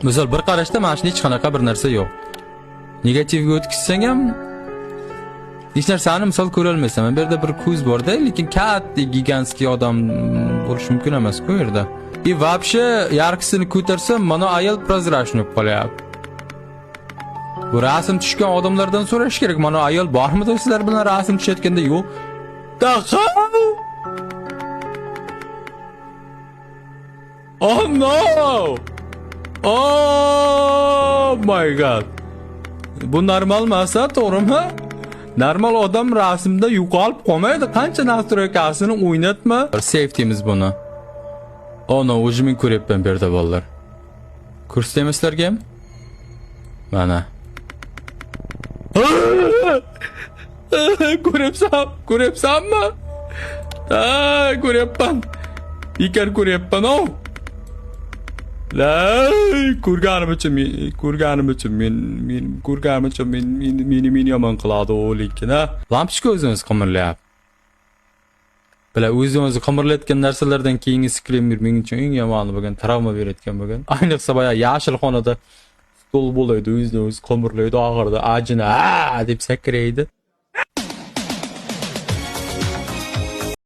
Misol, bir qarashda mana shunda hech qanaqa bir narsa yo'q. Negativga o'tkazsang ham hech narsani, misol, ko'ra olmaysan. Mana bu yerda bir ko'z borda, lekin katta, гигантский odam bo'lishi mumkin emas-ku u yerda. И вообще яркость ini ko'tarsam, mana ayol прозрачный bo'lib qolyapti. Bu rasm tushgan odamlardan so'rash kerak. Mana ayol bormidi sizlar bilan rasm tushayotganda? Yo'q. Daha. Oh no! Oh my God. Bu normal emas, to'g'rimi? Normal odam rasmda yo'qolib qolmaydi. Qancha настройка sini o'ynatma. Safety'miz buni. Oh no, уже men ko'ryapman bu yerda, bolalar. Ko'rsataymi sizlarga ham? Mana. Ko'ryapsan, ko'ryapsanmi? Ha, ko'ryapman. Bekor ko'ryapman, o. La, ko'rganim uchun men, ko'rganim uchun men ko'rganim uchun men meni yomon qiladi u, lekin ha. Lampochka o'zini o'zi qimirlayapti. Bila, o'zini o'zi qimirlayotgan narsalardan keyingi скример men uchun eng yomoni bo'lgan, travma berayotgan bo'lgan. Ayniqsa boya yashil xonada stol bo'ladi, o'zini o'zi qimirlaydi, oxirida ajina "A!" deb sakraydi.